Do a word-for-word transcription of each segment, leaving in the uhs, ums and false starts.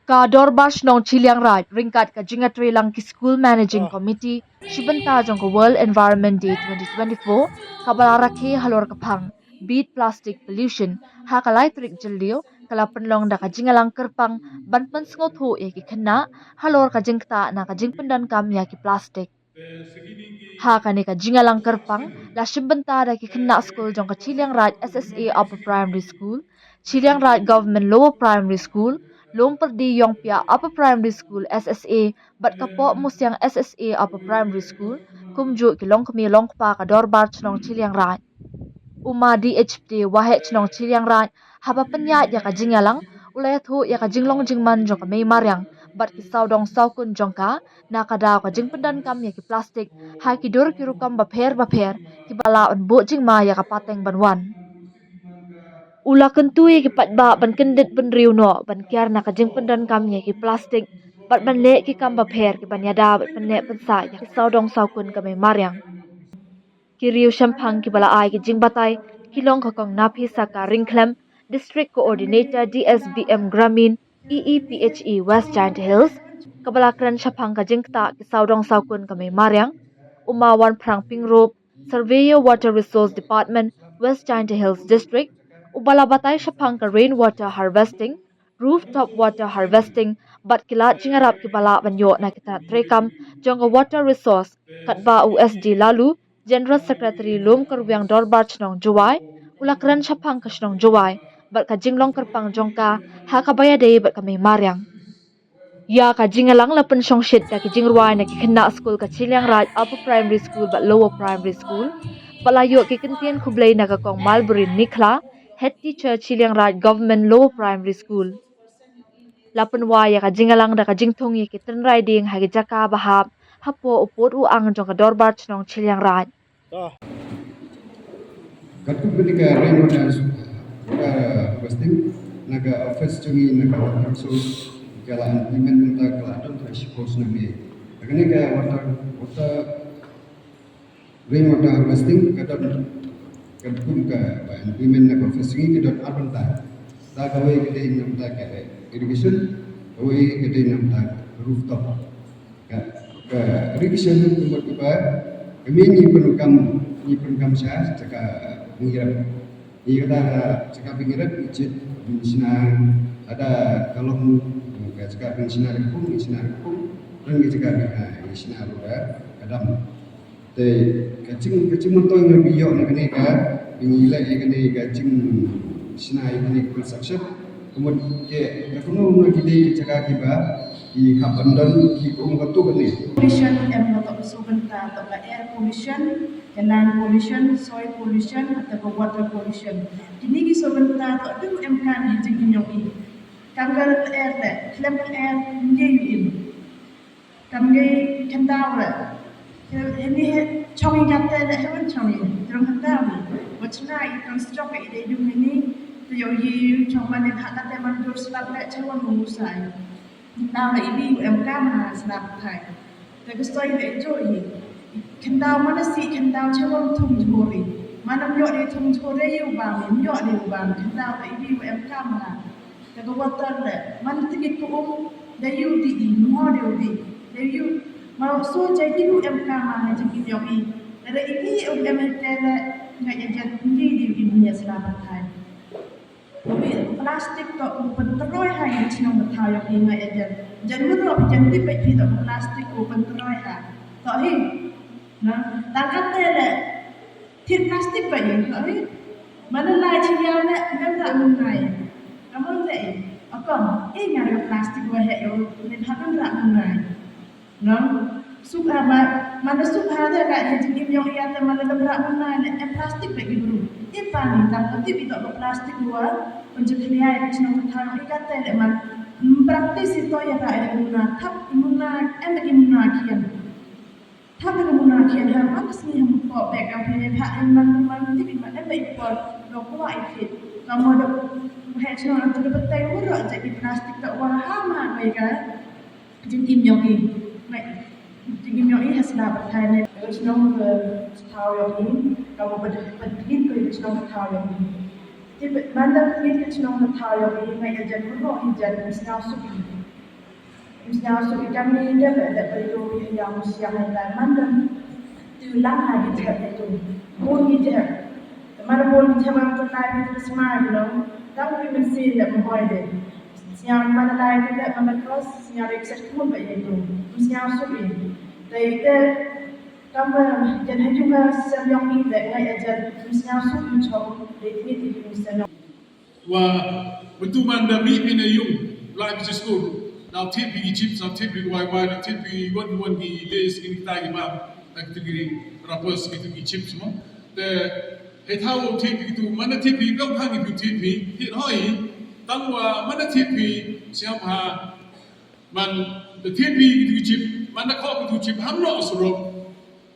Ka Dorbar Shnong Chilliangraij ryngkat ka jingïatreilang ki School Managing Committee shi bynta jong ka World Environment Day twenty twenty-four, kaba la rakhe halor ka phang Beat Plastic Pollution, ha ka lai tarik Jylliew, ka la pynlong da ka jingïalang kyrpang ban pynsngewthuh ïa ki khynnah halor ka jingktah na ka jingpyndonkam ïa ki plastik. Ha kane ka jingïalang kyrpang la shim bynta da ki khynnah skul jong ka Chilliangraij S S A Upper Primary School, Chilliangraij Government Lower Primary School, Lompyrdi Iongpiah Upper Primary School S S A bad ka Pohmusiang S S A Upper Primary School, kumjuh ki longkmie longkpa ka Dorbar Shnong Chilliangraij. U Ma D H Pte, Waheh Shnong Chilliangraij, haba pynïaid ïa ka jingïalang, u la ïathuh ïa ka jinglong jingman jong ka Mei Mariang bad ki sawdong sawkun jong ka, na ka daw ka jingpyndonkam ïa ki plastik ha ki dur ki rukom bapher bapher, kiba lah ban buh jingma ïa ka pateng ban wan. U la kyntu ïa ki paidbah ban kyndit bynriew noh ban kiar na ka jingpyndonkam ïa ki plastik bad ban leh ki kam bapher kiban ïada bad pynneh pynsah ïa ki sawdong sawkun ka Mei Mariang. Ki riew shemphang kiba la ai ki jingbatai ki long ka Kong Naphisaka Ryngkhlem, District Coordinator D S B M Gramin, E E P H E West Jaintia Hills, kaba la kren shaphang ka jingktah ki sawdong sawkun ka Mei Mariang, u Ma Wanphrang Pyngrope, Surveyor, Water Resource Department, West Jaintia Hills District, uba la batai shaphang ka rain water harvesting, rooftop water harvesting bad ki lad jingïarap kiba lah ban ïoh na ki tnat treikam jong ka Water Resource, katba u S D Lalu, General Secretary Lum Kyrwiang Dorbar Shnong Jowai, u la kren shaphang ka shnong Jowai bad ka jinglong kyrpang jong ka ha kaba ïadei bad ka Mei Mariang. Ïa ka jingïalang la pynshongshit da ki jingrwai na ki khynnah skul ka Chilliangraij Upper Primary School bad Lower Primary School, bad la ïoh ki kyntien khublei na ka Kong Mulberry Nikhla, Head Teacher, Chilliangraij Government Lower Primary School. La pynwai ïa ka jingïalang da ka jingthung ïa ki tynrai dieng ha ki jaka ba hap hapoh u pud u ang jong ka Dorbar Shnong Chilliangraij. Katkum kane ka rain water, water harvesting, na ka office jong ngi, na ka water resource, ka la implement mynta, ka la don tang shiphew snem. Kane ka water, water, rain water harvesting ka don, katkum kaba implement na ka office jong ngi, ka don ar bynta. Ta kawei ka dei na bynta ka irrigation, kawei ka dei na bynta ka rooftop. Ka, ka irrigation ka mut kaba, ka mih ngi pyndonkam, ngi pyndonkam sha jaka ngi rep. Ngi kata ka jaka ba ngi rep ngi jied, ngi shna, lada ka long ka jaka ba ngi shna ka pung, ngi shna ka pung, don ka jaka ba ngi shna ruh ka dam. Te ka jing, ka jingmyntoi ngi ïoh na kane ka, ba ngi leh ïa kane ka jingshna ïa kane ka construction. Ka mut ka, ka kumno kumno ki dei ki jaka kiba ki hap ban don ki kum katto katne. Pollution em, ka toh ka soo bynta, toh ka air pollution, ka land pollution, soil pollution, bad ka water pollution. Kine ki soo bynta toh dei em kan ha jingim jong ngi. Kam ka air te, khlem ka air ngi ïoh im. Kam ngi khyndaw re. He, he ni he chong i kate le, he wan chong i. Trong khyndaw ni. Wat chna i, trong stroke i, dei dung ni. Te ïoh i chong man i, ha kate man dur slap le, che wan mu sa i. Khyndaw le i, bi em kam ha slap thai. Te ka soi le i jo i. Khyndaw man si khyndaw, che wan thung jhur i. Man am ïoh i thung jhur i, ïoh bam i, ïoh i bam. Khyndaw le i, bi em kam ha. Te ka water le, man tngit ka um, da ïoh di i, mo da ïoh di, da ïoh. Ma so jai di ru em ka ma ha jingim ïong i. Lada i di um em te le, nga ïa jan di di i, ïa sla ba thai. Wi, plastik to u pyntroi ha ïa chnong ba thai ïong i, nga ïa jan. Jan mut ro jan di peit phi to plastik u pyntroi ha. To hi. Na, tang kate le, Thil plastik ba ïa, oi. Mana lai chi ïa ne, ngam ra mun nai. Amon te, akam, eh, nga ra plastik ba he ïa, ne ha ngam ra mun nai. No? Suk ha ba, mana suk ha de ka he jingim ïong ïa te mana ngam ra mun nai, ne, eh, plastik ba ïa bru. Eh, pa ni, tang pati bi to ba plastik wa, pun je khliya ïa chnong ka thang, eh, ka te le man, praktis ito ïa ra ïa mun na, thap mun na, em ïa mun na kian. Thap ka muna khian ha man sngi ha mukpok bek ka phi ne pha in man man tip in man em ba i por dok wa i fit. Ka mo dok he chnong tu dok tai wuro ja i plastik ta wa ha ma ko i ka jingim yong i. Mai jingim yong i ha sla ba thai ne chnong ka thaw yong i ka mo ba dok ba tlin ko i chnong ka thaw yong i. Tip man da tlin ka chnong ka thaw yong i mai ka jan wuro i jan i snaw suk i. Sñiaw suk i kam ni dep dep dep ito i yang sñiaw hai tai man dan. Tu lang ha ki jep ito. Bun ki jep. Te man bun ki jep ang tu lai ki tu sma ki no. Tang ki men si dep mo hoi de. Sñiaw man lai ki dep man cross sñiaw rek set kun ba ito. Sñiaw suk i. Te ite kam ba jan ha yung ka sem yong i de ngai ajan. Sñiaw suk i chong de ni ti yung sem yong. Wa betu man da mi pin yung lai bi skur. Now tip bi chips, now tip bi wai wai, now tip bi wan wan bi les in tai bi mam. Tak tu bi rapos bi tu bi chips mo. Te he tau tip bi tu mana tip bi kau kang bi tu tip bi hit hoi. Tang wa mana tip bi siam ha man the tip bi tu chip mana kok bi tu chip ham no surok.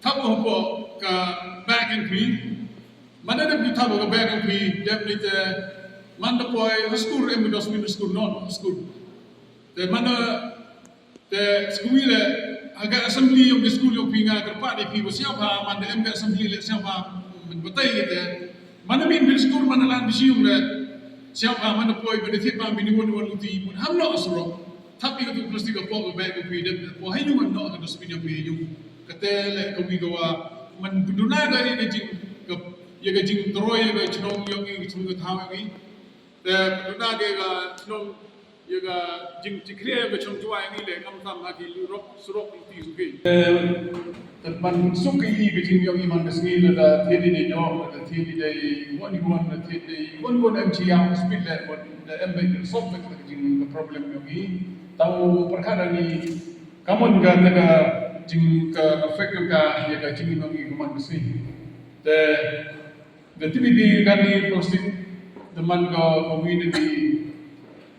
Thap hapoh ka bag entry. Manda dep ki thap ka bag entry dep ni te manda poi ha skur em dos min skur non ha skur. Te manda te skui le ha ka assembly yong ki skur yong phi nga kyrpad ïa phi ba siapa manda em ka assembly le siapa men batai ïa te. Manda min bin skur manda lan bisi yong le siapa manda poi manda thied ba bin wan wan luti pun ham no asrok. Thap ïa ka tu plastik ka pok ka bag ka phi dep pok ha ïung noh ka dustbin ïa phi ha ïung. Kate le ka wi ka wa man duna ka ïa ka jing ka ïa ka jing troi ïa ka chnong ïa ka chnong ka thaw ïa ka. Te duna ka ïa ka chnong ïa ka jing chikri ïa ka chnong jua ïa ni le kam tam ha ki lurok surok ti su ki. Te ban suk i ka jingïong i man ka sngi lada thied i dei ñiong, lada thied i dei wan i wan, lada thied i dei wan wan em chi ïa hospital le wan da em bad ka sop bad ka jing ka problem ïong i. Tang pyrkhat ani ka mon ka ta ka jing ka affect ka ïa ka jingïong i ka man ka sngi. Te da tip i ka ni plastik da man ka ka wi na ki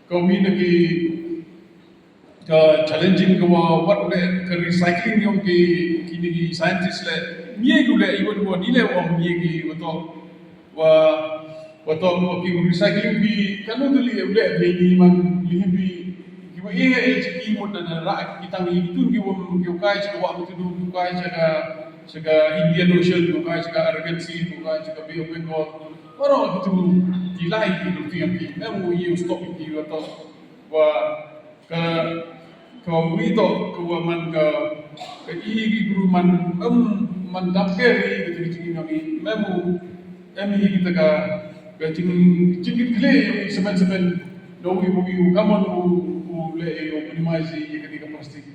ka wi na ki ka challenging ka wa wat le ka recycling yong ki kini ki scientist le mie gu le i wan wan i le wa mie ki wa to wa wa to wa ki recycling bi ka no tu li le bi ni man li bi ki wa i he i chi ki mut na ra ki tang i tu ki wa ki wa kai chi wa tu ki wa kai chi ka chi ka Indian Ocean ki wa kai chi ka Arabian Sea ki wa kai chi ka Bay of Bengal wa ro ki tu ki lai ki tu ki yong ki em u i stop ki wa to wa Ka ka wi to ka wa man ka ka i ki bru man em man dap ke ri ka jing jing ngi mem u em i kita ka ka jing jing kit kle semen semen do wi wi ka mon u u le u minimize i ka di ka plastik.